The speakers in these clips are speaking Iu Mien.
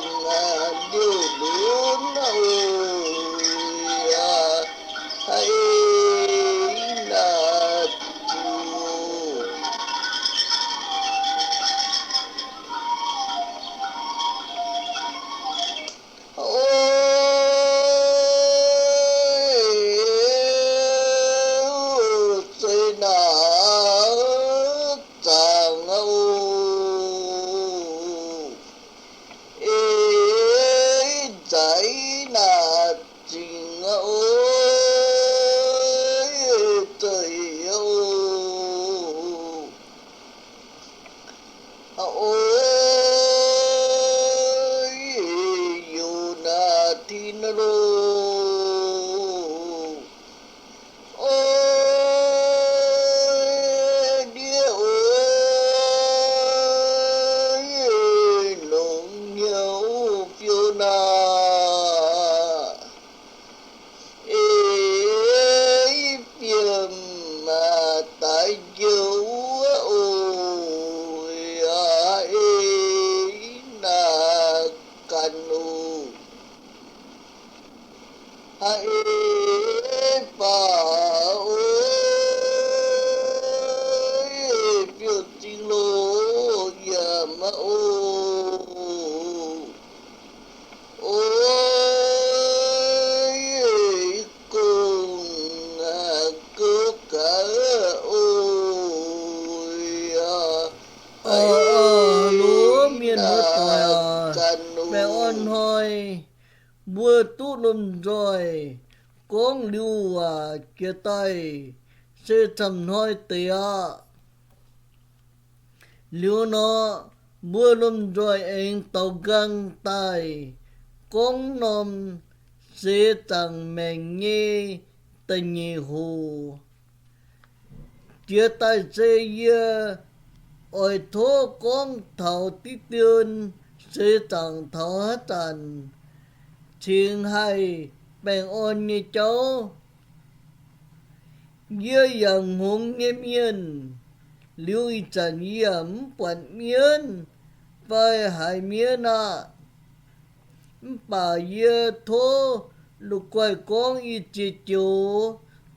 zingh aqv, liouh lunx aqv oc. Aa, haiz naaic zuqc, oix zeiz naaic zaangc aqv oc. Eix nzaic naaic zingh aqv oc, zeiz aqv oc. Oix youz naaic tin loh, oix ndiev oix longx hnyouv fiou naaic. Eix fiem maah, daaix njoux wuov oc. Eix naaic ganh oc. Haiz eix baac oc, fiou zingh loh yaac maiv oc. Oix gong-gouv gaax oc. Aa, lo mienh muoz-doic aac, baengh orn hnoi mbuo duqv lomh nzoih gorngv liuz waac jiex daaih se camv hnoi deix aqv. Liuz nor, mbuo lomh nzoih aengx douz nqaang daaih gorngv norm seix zaangc maengc nyei da'nyeic hoc. Jiex daaih se yie oix tov gorngv taux diqv dien seix zaangc taux haaix zanc cingx haih baengh orn nyei jauv. Yie yaac hngongx nyei mienh, liuz ih zanc yie yaac mv buatc mienv fai haiz mienv aqv. Mv baac yie tov la'guaih gorngv i ziex joux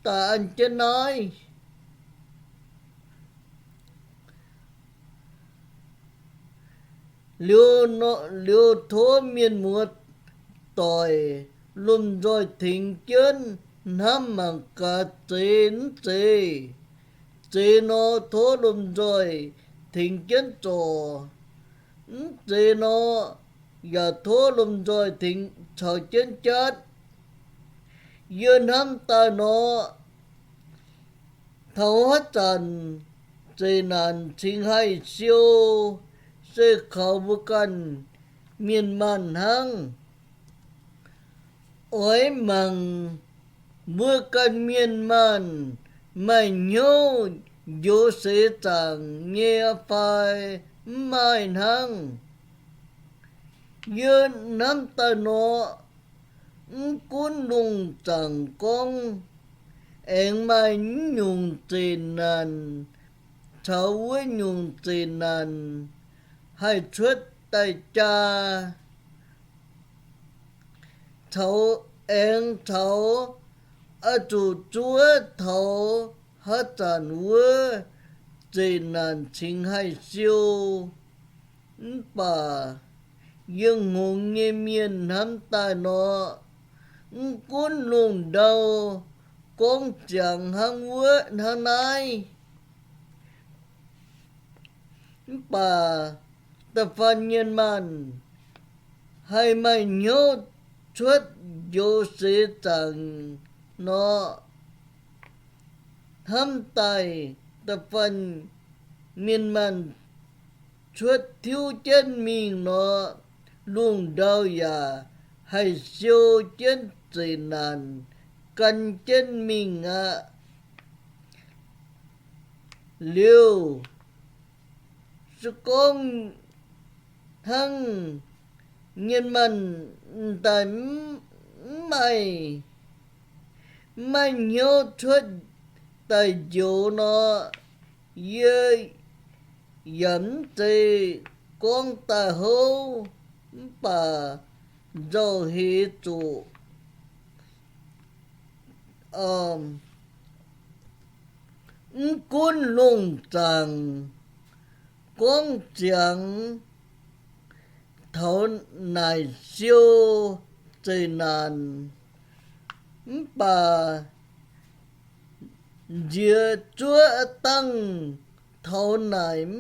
daaih an jienv naaiv. Liuz, liuz tov mienh muoz-doic lomh nzoih tengx jienv hnamv mangc gaax zeiz mv zeiz. Zeiz nor tov lomh nzoih tengx jienv zorc. Mv zeiz nor yaac tov lomh nzoih tengx caux jienv jatv. Yie hnamv daaih nor, taux haaix zanc zeqc naanc cingx haih siou, se kaux mbuo ganh mienh maanh hnangv. Oix mangc mbuo ganh mienh maanh maaih hnyouv njoux seix zaangc nyei fai mv maaih hnangv. Yie hnamv daaih nor, mv gunv lungh zaangc gorngv aengx maaih mv nyungc zeqc naanc caux wuov nyungc zeqc naanc haih cuotv daaih jaa, caux aengx caux oix zuqc zuov taux haaix zanc wuov zeqc naanc cingx haih siou. Mv baac yie hngongx nyei mienh hnamv daaih nor, mv gunv lungh ndau gorngv ziangx hnangv wuov hnangv naaiv, mv baac da'faanh mienh maanh haih maaih hnyouv cuotv njoux seix zaangc nor, hnamv daaih da'faanh mienh maanh cuotv tiuv jienv mingh nor, lungh ndau yaac haih siou jienv zeqc naanc gan jienv mingh aqv. Liuz, se gorngv hnangv mienh maanh m'daaih mv maaih, mv maaih hnyouv cuotv daaih njoux nor, yie yaac mv zeiz gorngv daaih houv. Mv baac nzauh heix zuqc mv gunv lungh zaangc gorngv ziangx taux naaic siou zeic naanc, mv baac nziex zuov dangh taux naaic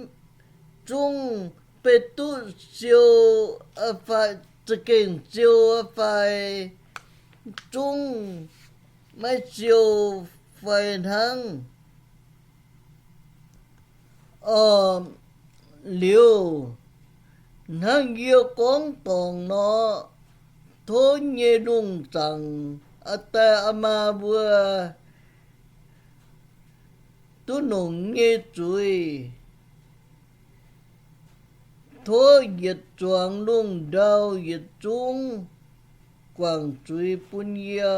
zungv beiv duqv siou fai, za'gengh siou fai zungv maiv siou fai hnangv. Liuz, hnangv yie gorngv dorngc nor, tov nyei lungh zaangc aa dai aa maa mbuo duqv nongc nyei zuiz. Tov yietc zuangx lungh ndau yietc zungv guangc zuiz bun yie.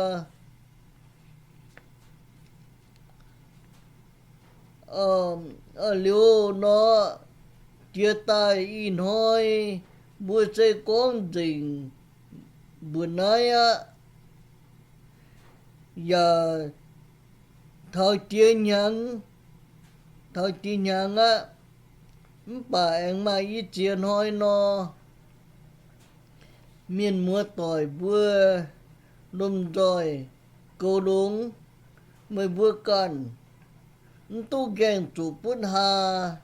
Liuz nor, jiex daaih ih hnoi mbuo se gorngv nzengc mbuo naaiv aqv. Yaac taux jiex hnyangx, taux jiex hnyangx aqv. Mv baac aengx maaih i ziex hnoi nor, mienh muoz doic mbuo lomh nzoih goux longx, meih mbuo ganh mv duqv nqaengh zuqc butv haa,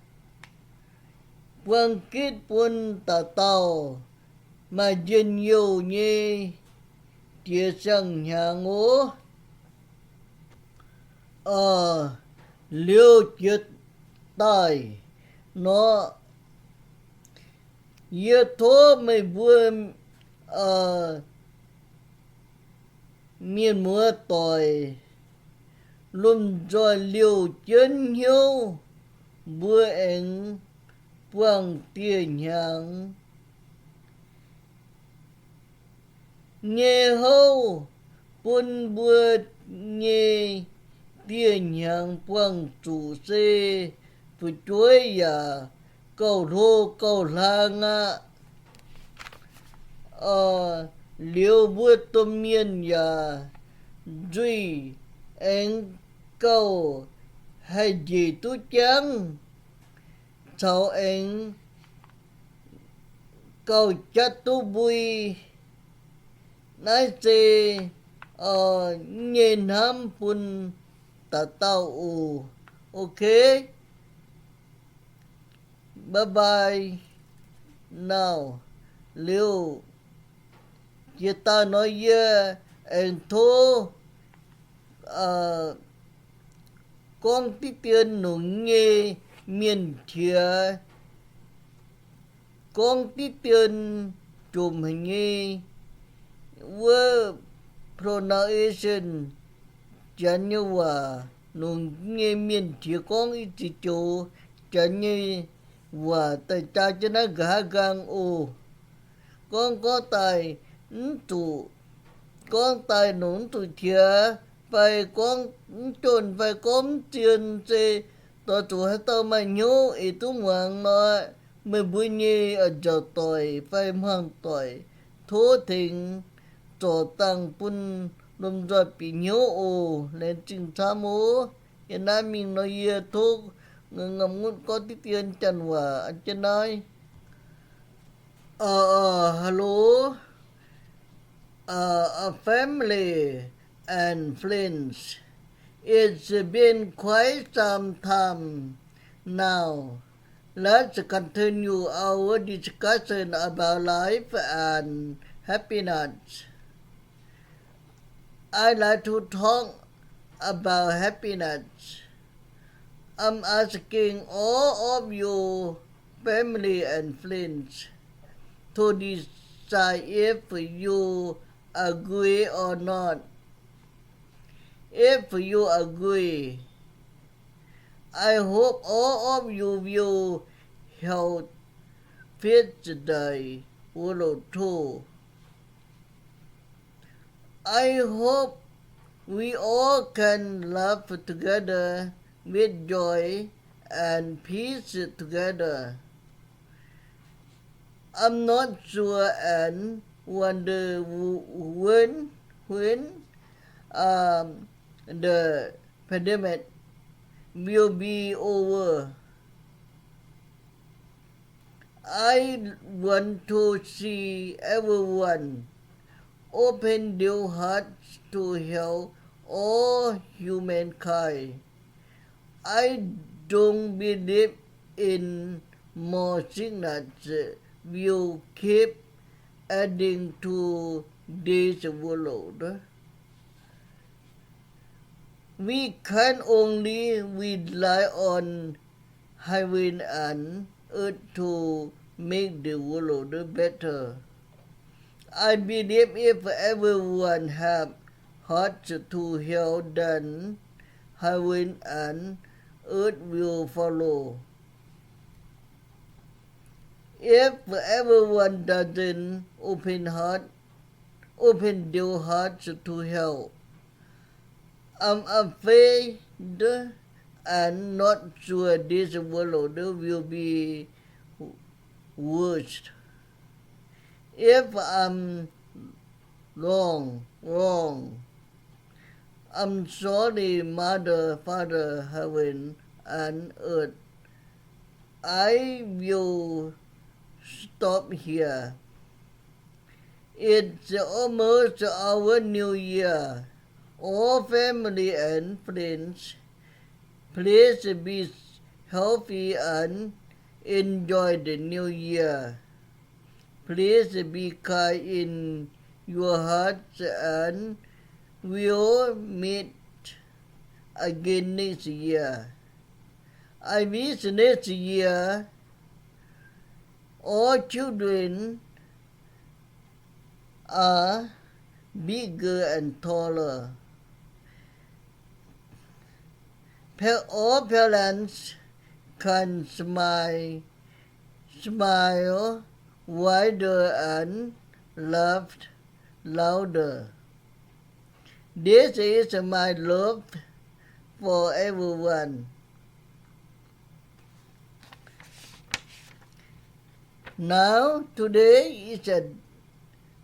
buang gitv bun dauh dauh maaih njien-youh nyei jiex siang-hnyangx oc. Liuz jiex daaih nor, yie tov meih mbuo mienh muoz doic lomh nzoih liouh jienv hnyouv, mbuo aengx buangh dieh hnyangx nyei houv bun mbuo nyei dieh hnyangx buangh zuqc se fu'jueiv yaac gauh hlo gauh hlang aqv. Liuz mbuo domh mienh yaac nzuih aengx gauh haih njiec duqv jangv, caux aengx gauh jatv duqv mbui. Naaiv se nyei hnamv bun dauh dauh oc. Okay. Bye bye now. Liuz jiex daaih nor yie aengx tov gorngv diqv dien longx nyei mienh qiex gorngv diqv dien jomc haic nyei wuov pronunciation, janx nyei waac, longx nyei mienh qiex gorngv i ziex joux janx nyei waac daaih jaa jienv naaiv nqa'haav nqaang oc. Gorngv gorngv daaih mv zuqc, gorngv daaih longc mv zuqc qiex, fai gorngv mv jonh fai gorngv mv zien se doix zuqc haaix dauh maaih hnyouv eix duqv muangx nor, meih mbuo nyei nziaauc doic fai hmuangv doic tov tengx zorc dangh bun lomh nzoih bieqc hnyouv oc. Laengz zingh camv oc. Yie naaiv mingh nor yie tov ngam nutv gorngv diqv dien janx waac jienv naaiv. Hello, family and friends. It's been quite some time now. Let's continue our discussion about life and happiness. I like to talk about happiness. I'm asking all of you, family and friends, to decide if you agree or not. If you agree, I hope all of you will help feed the world too. I hope we all can laugh together with joy and peace together. I'm not sure and wonder when, when, um, the pandemic will be over. I want to see everyone open their hearts to help all humankind. I don't believe in more sickness will keep adding to this world. We can only rely on heaven and earth to make the world better. I believe if everyone have hearts to help, then heaven and earth will follow. If everyone doesn't open heart, open their hearts to help, I'm afraid and not sure this world will be worse. If I'm wrong, wrong, I'm sorry, Mother, Father, Heaven, and Earth. I will stop here. It's almost our New Year. All family and friends, please be healthy and enjoy the New Year. Please be kind in your hearts and we'll meet again next year. I wish next year all children are bigger and taller. Pa-, all parents can smile, smile wider and laugh louder. This is my love for everyone. Now, today is a,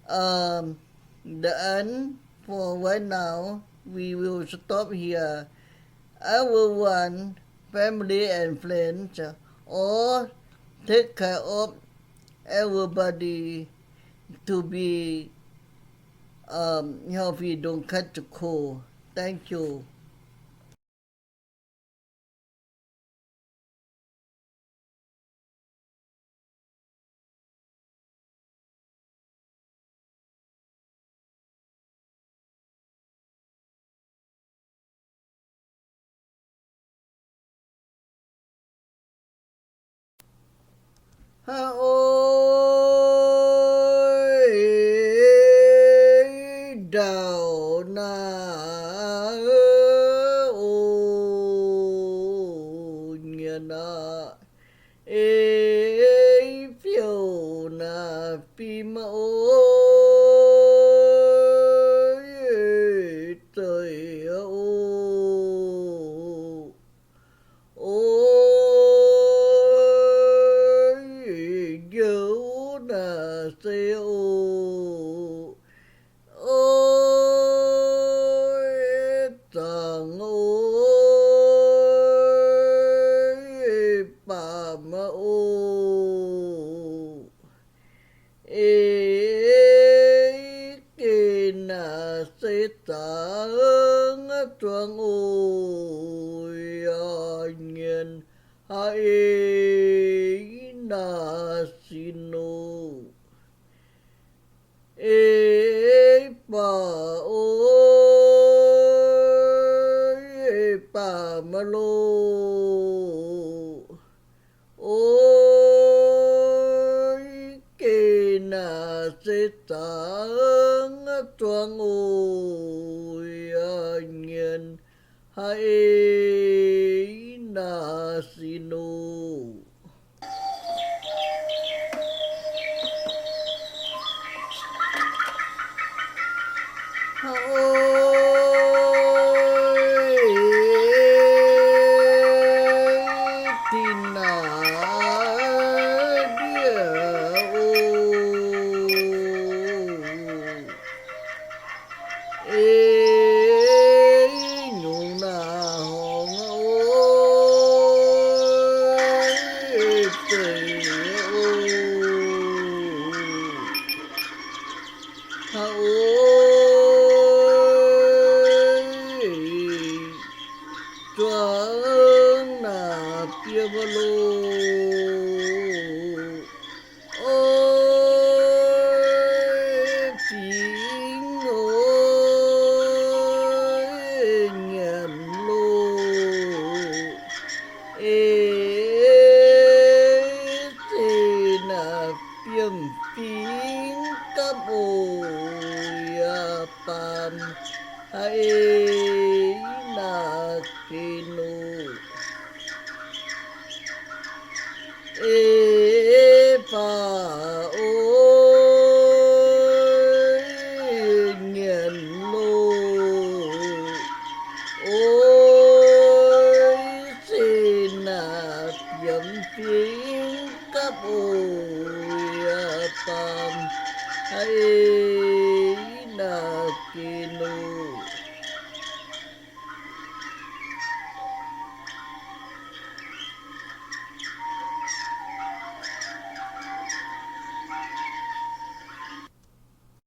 um, the end for right now. We will stop here. Everyone, family and friends, all take care of everybody to be, um, healthy, don't catch the cold. Thank you. Haiz oix ndau naaiv, o, nyanc aqv. Ei fiouv naaiv fim oc, ei zeiz oc, oc, ei njoux naaiv se oc. Oix zaangc oc, baamh oc, ei geh naaiv se zaangc zuangx oc, yaac nyienz haiz ei naaiv sin oc. Ei baac oc, ei baac maiv loh. Oix geh naaiv se zaangc zuangx oc, yaac nyienz haiz ei naaiv sin oc. Oix dinh naaiv ndiev oc. Haiz o, zuangx naaic bieqc loh, oix fingx oix nyanc loh, ei se naaic bieqc fingx gapv oc, yaac baamh haiz naaic geh nuqv. Ei baac oix nyanc loh, oix se naaic bieqc fingx gapv oc, yaac baamh haiz naaic geh nuqv.